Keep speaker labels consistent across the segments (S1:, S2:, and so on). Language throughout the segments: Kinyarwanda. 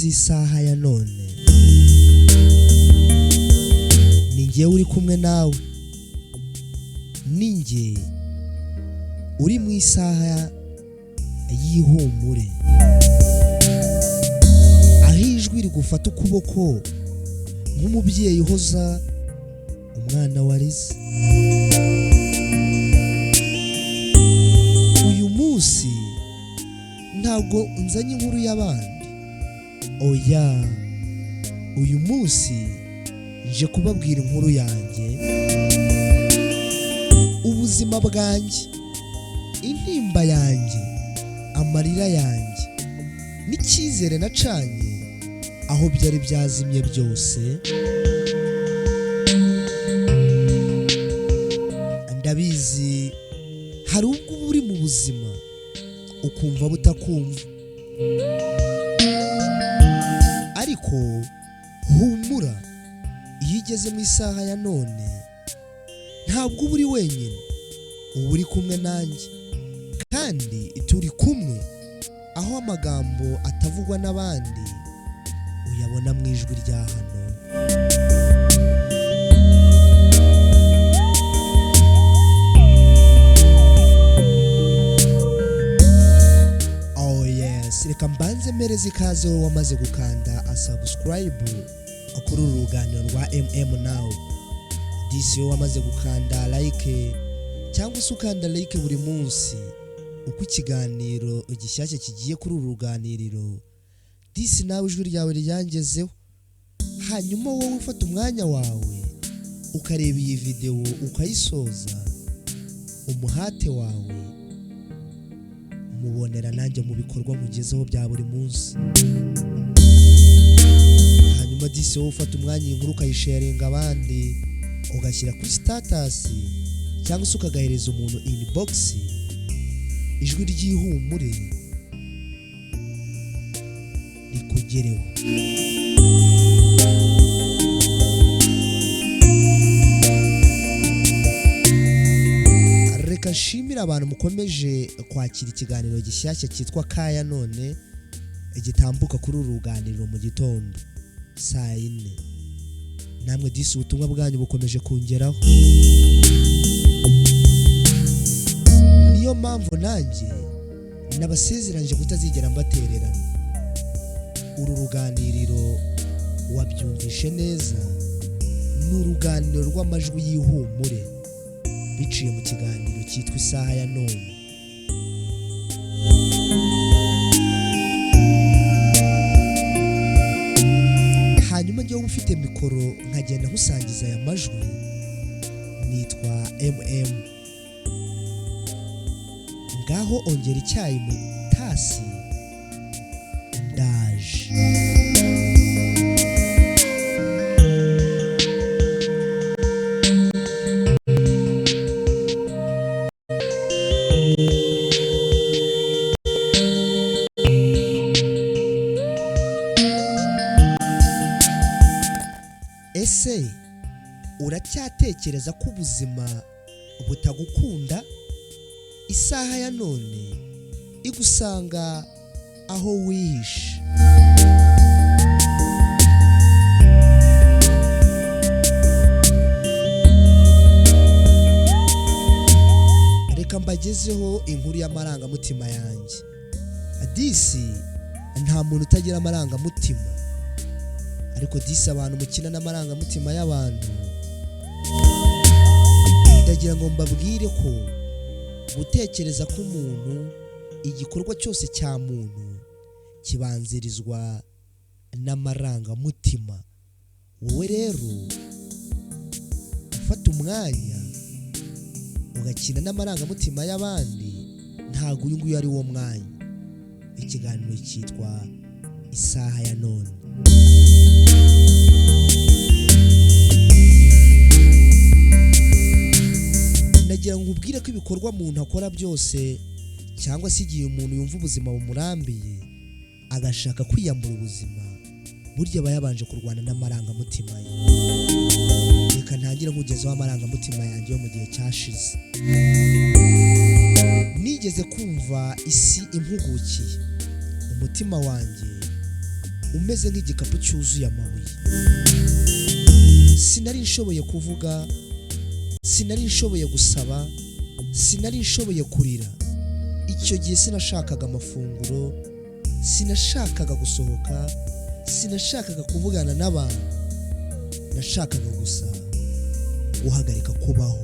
S1: z'isaha ya none, ni njyewe uri kumwe nawe, ni njye uri mu isaha y'ihumure, aho ijwi rigufata ukuboko nk'umubyeyi uhoza umwana warize. Uyu munsi ntabwo nzanye inkuru y'abandi, oya, uyu munsi nje kubabwira inkuru yanjye, ubuzima bwanjye, intimba yanjye, amarira yanjye n'icyizere nacanye aho byari byazimye byose. Ndabizi hari ubwo uba uri mu buzima ukumva butakumva, ariko humura, iyo ugeze mu isaha ya none ntabwo uba uri wenyine, uba uri kumwe nanjye, kandi turi kumwe aho amagambo atavugwa n'abandi uyabona mu ijwi rya hano. Oh yes, reka mbanze mpereze ikaze wowe wamaze gukanda subscribe kuri uru ruganiro rwa MM Now. Disi wowe wamaze gukanda like cyangwa se ukanda like buri munsi uko ikiganiro gishyashya kigiye kuri uru ruganiriro, disi nawe ijwi ryawe ryangezeho. Hanyuma wowe ufata umwanya wawe ukareba iyi videwo ukayisoza, umuhate wawe mubonera nanjye mu bikorwa mugezeho bya buri munsi. Hanyuma disi wowe ufata umwanya iyi nkuru ukayisharinga abandi, ugashyira kuri status cyangwa se ukagahereza umuntu inbox, ijwi ry'ihumure rikugereho. Reka nshimire abantu mukomeje kwakira ikiganiro gishyashya cyitwa Kaya None, gitambuka kuri uru ruganiriro mu gitondo saa 4. Namwe disi ubutumwa bwanyu bukomeje kungeraho, niyo mpamvu nanjye nabasezeranyije kutazigera mbatererana. Uru ruganiriro wabyumvishe neza, ni uruganiriro rw'amajwi y'ihumure biciye mu kiganiro cyitwa Isaha ya None. Hanyuma njyewe ufite mikoro nkagenda nkusangiza aya majwi, nitwa MM. Ngaho ongera icyayi mu tasi, ndaje. Ese uracyatekereza ko ubuzima butagukunda? Isaha ya none igusanga aho wihishe. Reka mbagezeho inkuru y'amarangamutima yanjye. Disi nta muntu utagira amarangamutima, ariko disi abantu mukina n'amarangamutima y'abantu, ndagira ngo mbabwire ko gutekereza ko umuntu, igikorwa cyose cya muntu kibanzirizwa n'amarangamutima. Wowe rero ufata umwanya ugakina n'amarangamutima y'abandi, ntabwo uyu nguyu ari wo mwanya. Ikiganiro cyitwa Isaha ya None. Nagira ngo ubwire ko ibikorwa umuntu akora byose, cyangwa se igihe umuntu yumva ubuzima bumurambiye agashaka kwiyambura ubuzima, burya aba yabanje kurwana n'amarangamutima ye. Reka ntangire nkugezeho amarangamutima yanjye yo mu gihe cyashize. Nigeze kumva isi impugukiye, umutima wanjye Umeze nk'igikapu cyuzuye amabuye. Sinari nshoboye kuvuga, sinari nshoboye gusaba, sinari nshoboye kurira. Icyo gihe sinashakaga amafunguro, sinashakaga gusohoka, sinashakaga kuvugana n'abantu. Nashakaga gusa guhagarika kubaho.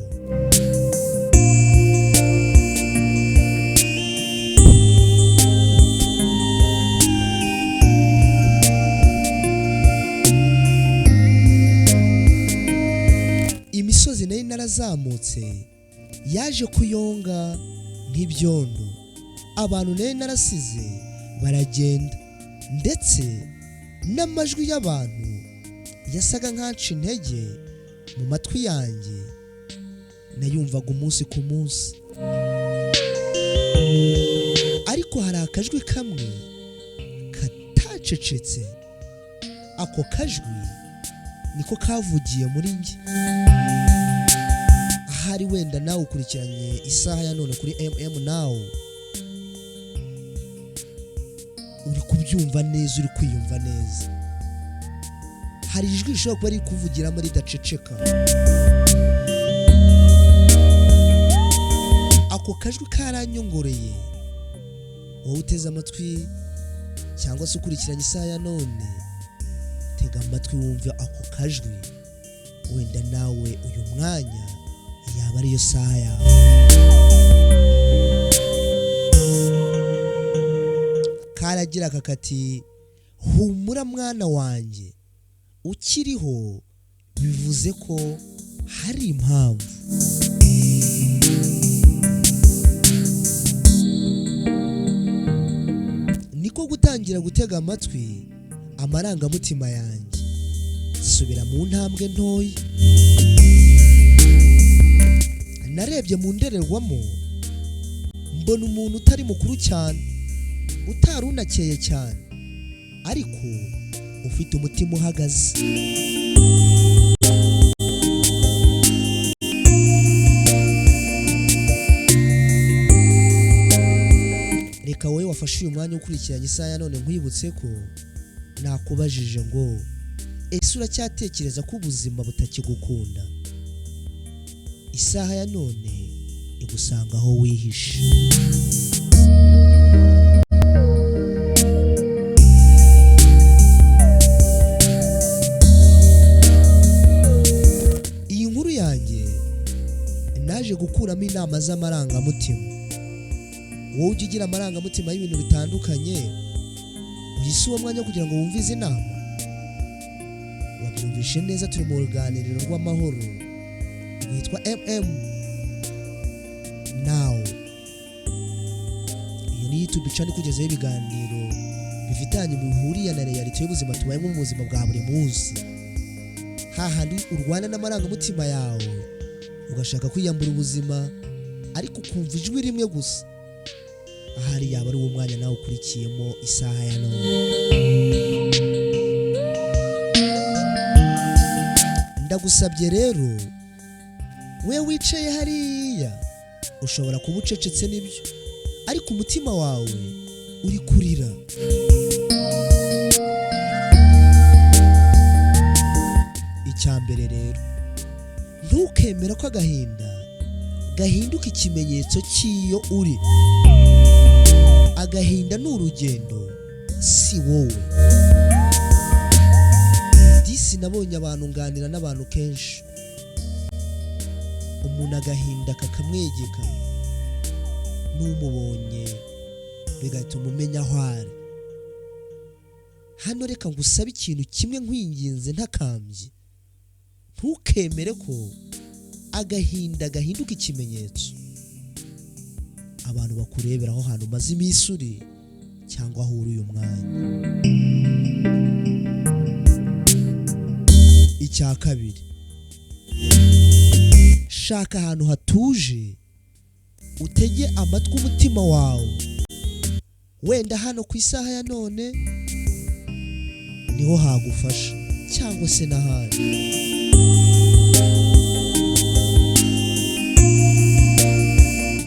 S1: Imisozi nari narazamutse yaje kuyonga nk'ibyondo. Abantu nari narasize baragenda, ndetse n'amajwi y'abantu yasaga nkanca intege mu matwi yanjye, nayumvaga umunsi ku munsi. Ariko hari akajwi kamwe katacecetse. Ako kajwi niko kavugiye muri njye. Ahari wenda nawe ukurikiranye isaha ya none kuri MM Now, uri kubyumva neza, uri kwiyumva neza. Hari ijwi rishobora kuba riri kuvugiramo ridaceceka. Ako kajwi karanyongoreye. Wowe uteze amatwi cyangwa se ukurikiranye isaha ya none, tega amatwi wumve ako kajwi. Wenda nawe uyu mwanya yaba ariyo saha yawe. Karagira kakati: humura mwana wanjye, ukiriho bivuze ko hari impamvu. Niko gutangira gutega amatwi amarangamutima yanjye, subira mu ntambwe ntoya. Narebye mu ndorerwamo mbona umuntu utari mukuru cyane, utari unakeye cyane, ariko ufite umutima uhagaze. Reka wowe wafashe uyu mwanya ukurikiranye isaha ya none nkwibutse ko nakubajije ngo ese uracyatekereza ko ubuzima butakigukunda? Isaha ya none igusanga aho wihishe. Iyi nkuru yanjye naje gukuramo inama z'amarangamutima. Wowe ujya ugira amarangamutima y'ibintu bitandukanye, uhise uwo mwanya kugira ngo wumve izi nama. Wabyumvishe neza, turi mu ruganiriro rw'amahoro rwitwa MM Now. Iyo ni YouTube channel ikugezaho ibiganiro bifitanye bihuriye na reality y'ubuzima tubayemo mu buzima bwa buri munsi. Hahandi urwana n'amarangamutima yawe, ugashaka kwiyambura ubuzima, ariko ukumva ijwi rimwe gusa. Ahari yaba ari uwo mwanya nawe ukurikiyemo isaha ya none. Ndagusabye rero, we wicaye hariya, ushobora kuba ucecetse n'ibyo, ariko umutima wawe uri kurira. Icya mbere rero, ntukemera ko agahinda gahinduka ikimenyetso cy'iyo uri. Agahinda ni urugendo, si wowe. Disi nabonye abantu, nganira n'abantu kenshi, umuntu agahinda kakamwegeka, n'umubonye bigatuma umenya aho ari. Hano reka ngusabe ikintu kimwe nkwinginze ntakambye: ntukemere ko agahinda gahinduka ikimenyetso abantu bakurebera aho hantu umaze iminsi uri cyangwa aho uri uyu mwanya. Icya kabiri, shaka ahantu hatuje, utege amatwi umutima wawe. Wenda hano ku isaha ya none niho hagufasha, cyangwa se n'ahandi.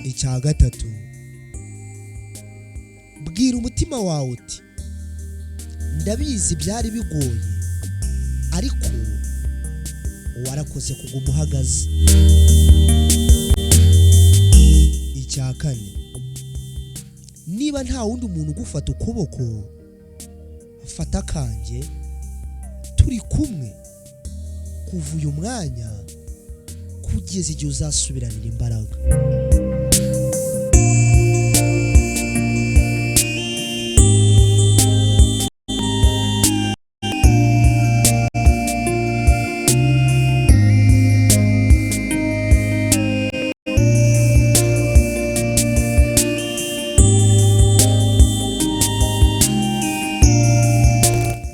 S1: Icya gatatu, bwira umutima wawe uti Ndabizi byari bigoye, ariko warakoze kuguma uhagaze. Icya kane, niba nta wundi muntu ugufata ukuboko, fata akanjye, turi kumwe kuva uyu mwanya kugeza igihe uzasubiranira imbaraga.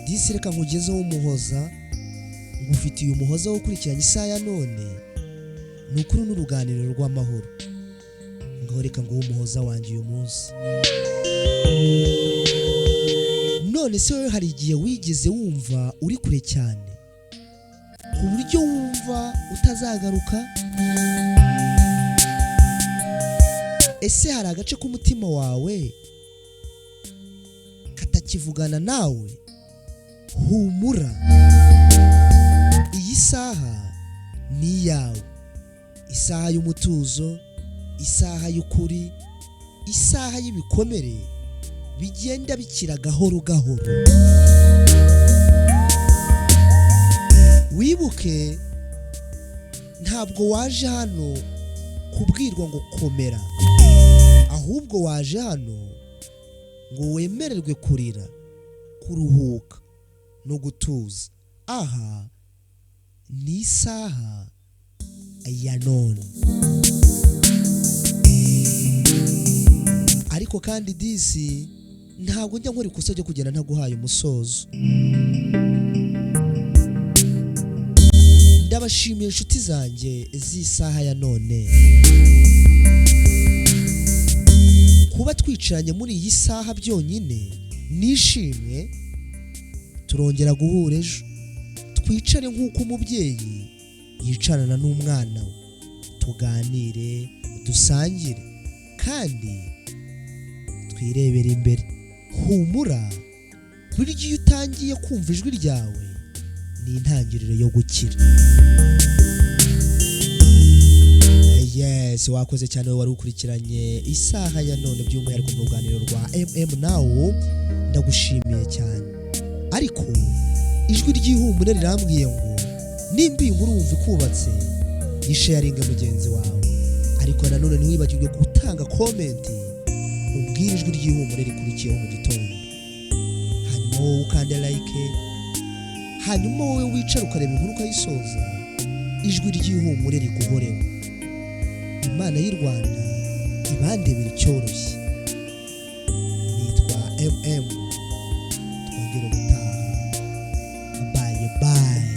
S1: Disi reka nkugezeho umuhoza, ngufitiye umuhoza wo gukurikirana isaha ya none, ni ukuri n'uruganiriro rw'amahoro. Ngaho reka nguhe umuhoza wanjye uyu munsi. None se wowe hari igihe wigeze wumva uri kure cyane ku buryo wumva utazagaruka? Ese hari agace k'umutima wawe katakivugana nawe? Humura, iyi saha ni iyawe, isaha y'umutuzo, isaha y'ukuri, isaha y'ibikomere bigenda bikira gahoro gahoro. Wibuke, ntabwo waje hano kubwirwa ngo komera, ahubwo waje hano ngo wemererwe kurira, kuruhuka no gutuza. Aha ni isaha ya none. Ariko kandi disi ntabwo njya nkora ikosa ryo kugenda ntaguhaye umusozo. Ndabashimiye inshuti zanjye z'isaha ya none, kuba twicaranye muri iyi saha byonyine nishimwe. Turongera guhura ejo, twicare nk'uko umubyeyi yicarana n'umwana we, tuganire, dusangire kandi twirebere imbere. Humura, burya iyo utangiye kumva ijwi ryawe ni intangiriro yo gukira. Yes, wakoze cyane wari ukurikiranye isaha ya none by'umwihariko mu ruganiriro rwa MM Now, ndagushimiye cyane. Ariko ijwi ry'ihumure rirambwiye ngo nimba iyi nkuru wumva ikubatse, yisharinge mugenzi wawe. Ariko nanone ntiwibagirwe gutanga comment, ubwire ijwi ry'ihumure rikurikiyeho mu gitondo. Hanyuma wowe ukande like, hanyuma wowe wicara ukareba inkuru ukayisoza, ijwi ry'ihumure riguhoreho. Imana y'u Rwanda ibandebera icyoroshye. Nitwa MM, twongere ubutaha. Bye bye.